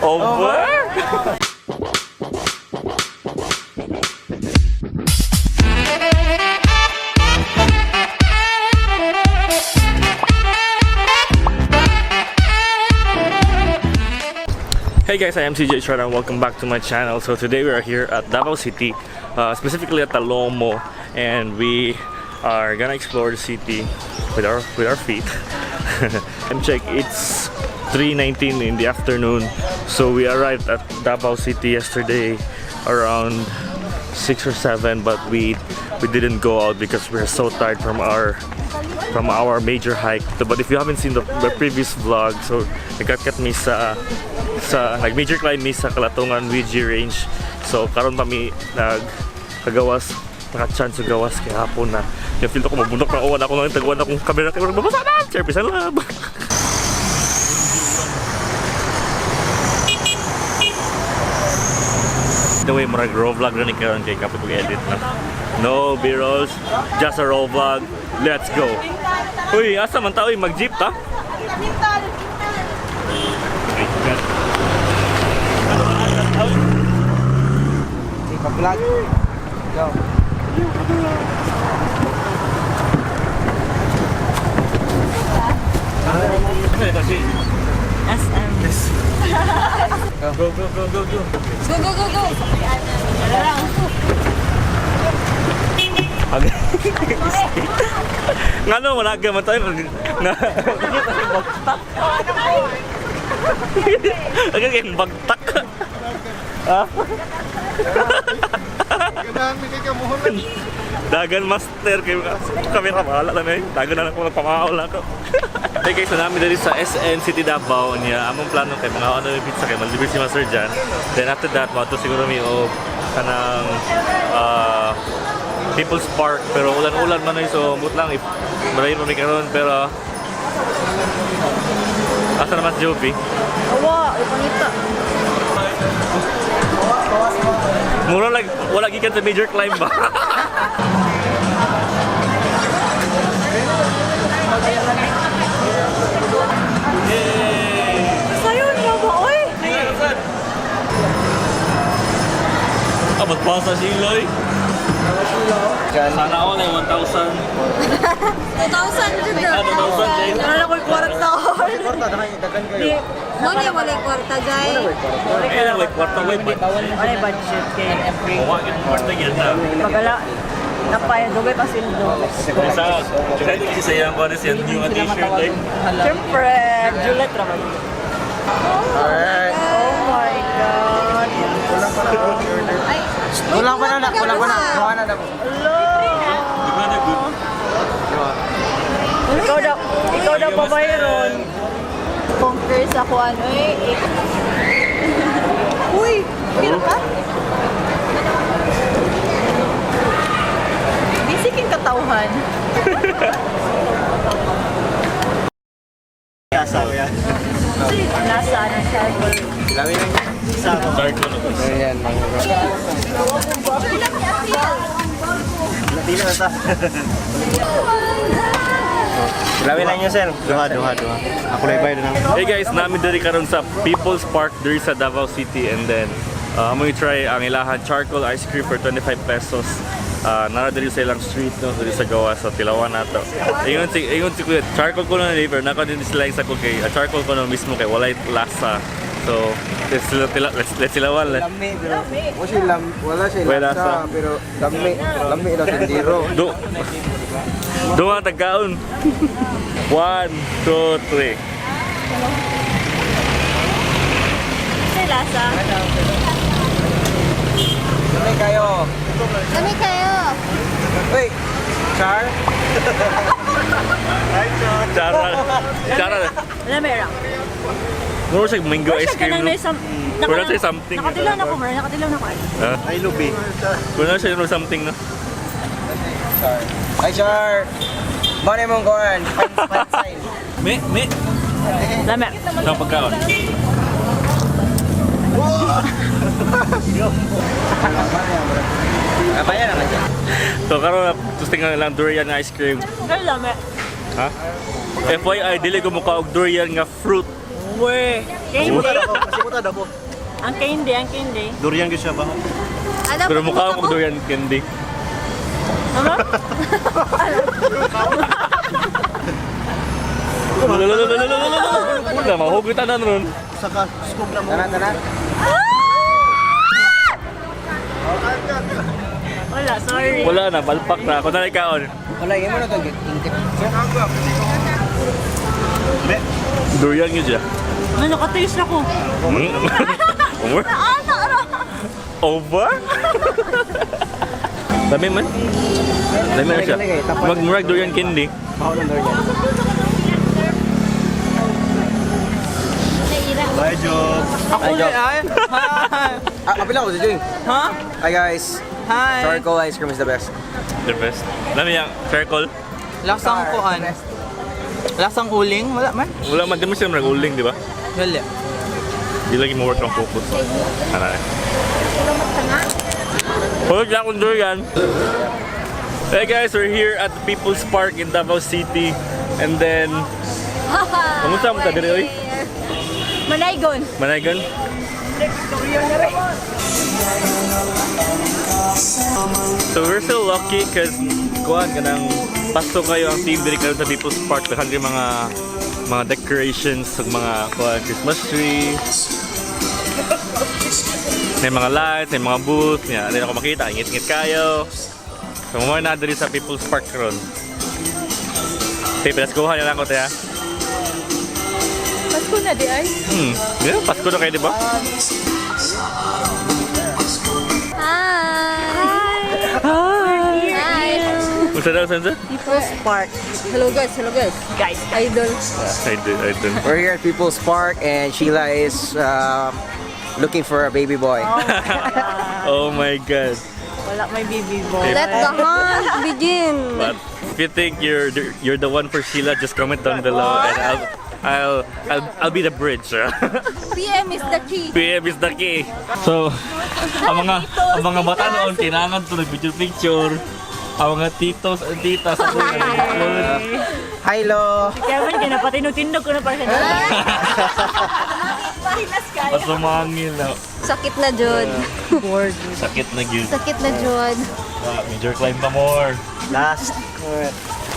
Over? Hey guys, I am CJ Char and welcome back to my channel. So today we are here at Davao City, specifically at Talomo, and we are gonna explore the city with our feet. I'm check, it's 3:19 in the afternoon. So we arrived at Davao City yesterday around 6 or 7, but we didn't go out because we are so tired from our major hike. But if you haven't seen the previous vlog, so nag-akyat mi sa nag major climb mi sa Kalatungan Wiji Range. So karon pa mi nag kagawas, naka-chance sa gawas kay hapon na. Yung feel ko mabundok na uwan ako nang taguan akong camera kay murag mabasa na. Sir, peace and love. The way murag raw vlog na ni karon kay kapit edit na. No B-rolls, just a raw vlog. Let's go. Uy, asa man ta, uy, mag-jeep ta? Ay, God. Pa-vlog. Go. Kasi SM. Go, go, go, go, go. Go, go, go, go! Ag Ngano wala ka man tayo na bagtak. Agad kay bagtak. Ha? Ganahan mi kay kamuhon. Dagan master kay kamera bahala na eh. Dagan na lang ko nagpamahaw lang ako. Hey guys, so namin dali sa SM City Davao niya. Among plano kay mga ano yung pizza kay malibre si Master dyan. Then after that, moadto siguro mi og kanang People's Park, pero ulan-ulan man eh, so mut lang if malayo pa mi karon, pero asa naman si Joby? Awa, ay pangita. Mura lang wala gikan sa major climb ba? Yay! Sayo niya ba, oy? Ah, ba't pa sa siloy? Sana ako na 1,000. 2,000 jud. Ah, 2,000 din. Wala na ko'y kwarta. Kwarta dagan dagan kayo. Mo na wala kwarta, jay. Ayun, like kwarta, wait, but Ano yung budget kay Mukha yung kwarta yun na. Pagala, napay, dugay pa sildo. Sa, kahit kasi sa iyang ko siya new nga t-shirt eh. Siyempre, Juliet raman. Alright. Oh my God. Kulang pa na order. Ay, Kulang pa na na, kulang pa na. Kuha na na po. Di ba na good? Ikaw daw pabayron. Conquer sa ko ano eh. Uy, kira ka? Busy king katawhan. Lasa ko yan. Nasa ng charcoal. Lami lang. Charcoal na to. Ayan, mga bro. Pila na ta. Lami lang yun, sir. Duha, duha, duha. Ako na iba na. Hey guys, namin diri karon sa People's Park diri sa Davao City and then amo try ang ilahan charcoal ice cream for 25 pesos. Nara diri sa ilang street no, diri sa gawa sa tilawan nato. Ingon si kuya, charcoal ko na pero nako din sila sa ko kay charcoal ko na mismo kay walay lasa. So, let's sila tila, let's tilawan. Lami, pero wala siya lam, wala siya Wala lasa, lasa. pero lami, lami daw tindiro. Do Do ang tagkaon. One, two, three. Kasi lasa. Lami kayo. Kami kayo. Wait, Char? Chara. Chara. Lami ra. Mura siya mango ice cream. Kanang No? may some, Wala siya something. Nakatilaw na ko, Mar. Nakatilaw na ko. Ha? Ay, lubi. Wala siya no something no. Char. Ay, Char! Mane mong kuhan? Fan sign. Me, me. Lami. Sa pagkaon. Apa yan naman siya? So karon gusto nga lang durian ice cream. Pero lami. Ha? FYI, dili ko mukha og durian nga fruit. We. Candy. Kasimutan ako. Ang candy, ang candy. Durian gyud siya ba? Ano, Pero mukha akong durian candy. Ano? Wala, mahugot na nun. Saka scoop na mo. Tara, tara. Wala, sorry. Wala na, balpak na. Kung na ikaon. Wala, yun mo na ito. Ingkit. Durian yun siya. Ano, nakataste ako. Over? Over? Dami man. Dami na siya. Mag-murag durian candy. Baho ng durian. Bye, Job. Ako na ay. Ah, apila ko si Joy. Ha? Hi guys. Hi! Charcoal ice cream is the best. The best. Dami yung charcoal. Lasang kuan. Lasang uling? Wala man. Wala man, di mo siya nag-uling, di ba? Wala. Di lagi mo work ang focus. Ano Huwag lang akong durian. Hey guys, we're here at the People's Park in Davao City. And then, kamusta mo ta diri oy? Manaygon. Managan? So we're so lucky because kuan kanang pasto kayo ang team diri karon sa People's Park, daghan kay mga decorations ug mga kuan, Christmas tree. May mga lights, may mga booth, niya. Hindi na ako makita, ingit-ingit kayo. So mo na diri sa People's Park karon. Te, let's go na lang ko te ha. Pasko na di ay. Yeah, Pasko na kayo, di ba? Hi! Hi! Hi! Unsa daw, unsa? People's Park. Hello guys, hello guys. Guys, Idol. I did, I did. We're here at People's Park and Sheila is looking for a baby boy. Oh my God. Wala may baby boy. Let the hunt begin. But if you think you're the one for Sheila, just comment down below and I'll be the bridge. PM is the key. PM is the key. So, ang mga bata noon kinangan to nag picture picture. Ang mga titos and titas ako nag Hi, Lo! Kaya man, kinapatindog-tindog ko na para sa Pahilas kayo. Pasumangil na. Sakit na jud. Sakit na gyud. Sakit na jud. Ah, major climb pa more Last.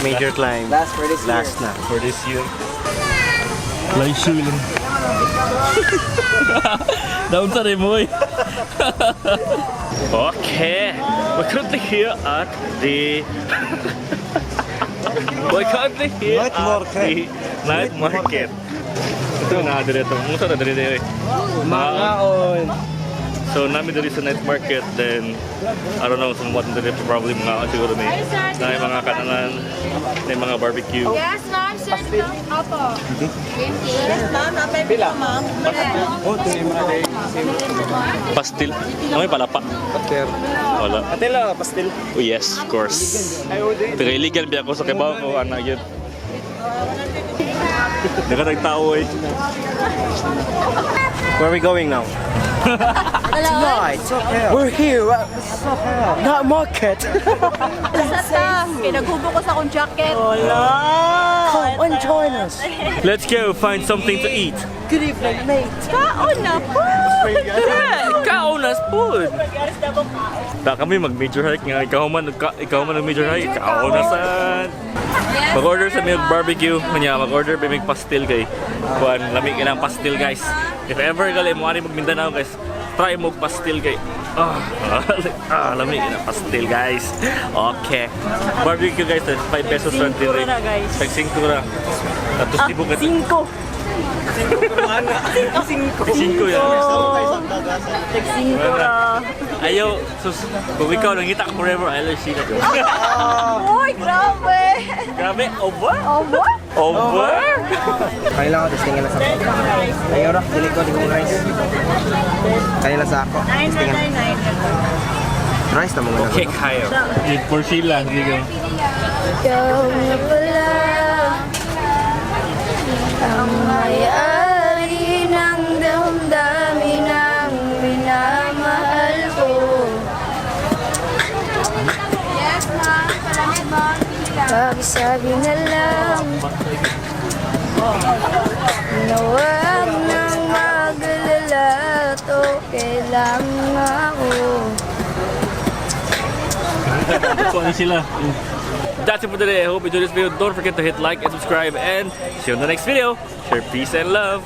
Major climb. Last for this year. Last na. For this year. Lai shoe lang. Down sa remoy. Okay, we're currently here Night at market. the night market. Ito na dire ito. Musa na dire dire. Mangaon. So nami diri sa night market, then I don't know sa what diri, probably mga siguro may na mga kananan, may mga barbecue. Yes, ma'am. Sir, Opo. Yes, ma'am. Napay Pila? ma'am. Oh, ito Pastil. Ano may palapa? Pastil. Wala. Atela, pastil. Oh yes, of course. Pero illegal biya ako sa kibaw ko, anak yun. Nakatag tao eh. Where are we going now? Wala. Tonight, we're here at Night Market. Sa Pinaghubo ko sa akong jacket. Wala. Come and join us. Let's go find something to eat. Good evening, mate. Kaon na po. Kaon na spoon. Ta kami mag major hike nga ikaw man nag major hike, kaon na sad. Mag-order sa milk barbecue, kunya mag-order pa mig pastil kay kuan lami ilang pastil, guys. If ever gali mo ani mag Mindanao, guys, try mo pastil kay lami ilang pastil, guys. Okay. Barbecue, guys, 5 pesos lang Singko dire. na, guys. Tag 5 ra. Tapos tibok ka Cinco. 5 yan. Tag-singko ra. Ayaw, sus, kung ikaw nangita ka forever, I love Sheila. Uy, grabe! Grabe, over? Over? Over? Kanila ko, testingan na sa ako. Ayaw ra, dili ko, di ko rice. Kanila sa ako. Nine, Testingan. nine, nine, nine. Rice na mga Okay, kayo. For Sheila, hindi ko. Ikaw na pala ang may-ari ng damdamin ng minamahal ko. Yes, ma'am. Palamig, ma'am. Pakisabi na lang na huwag nang Okay lang ako. Kuha sila. That's it for today. I hope you enjoyed this video. Don't forget to hit like and subscribe and see you in the next video. Share peace and love.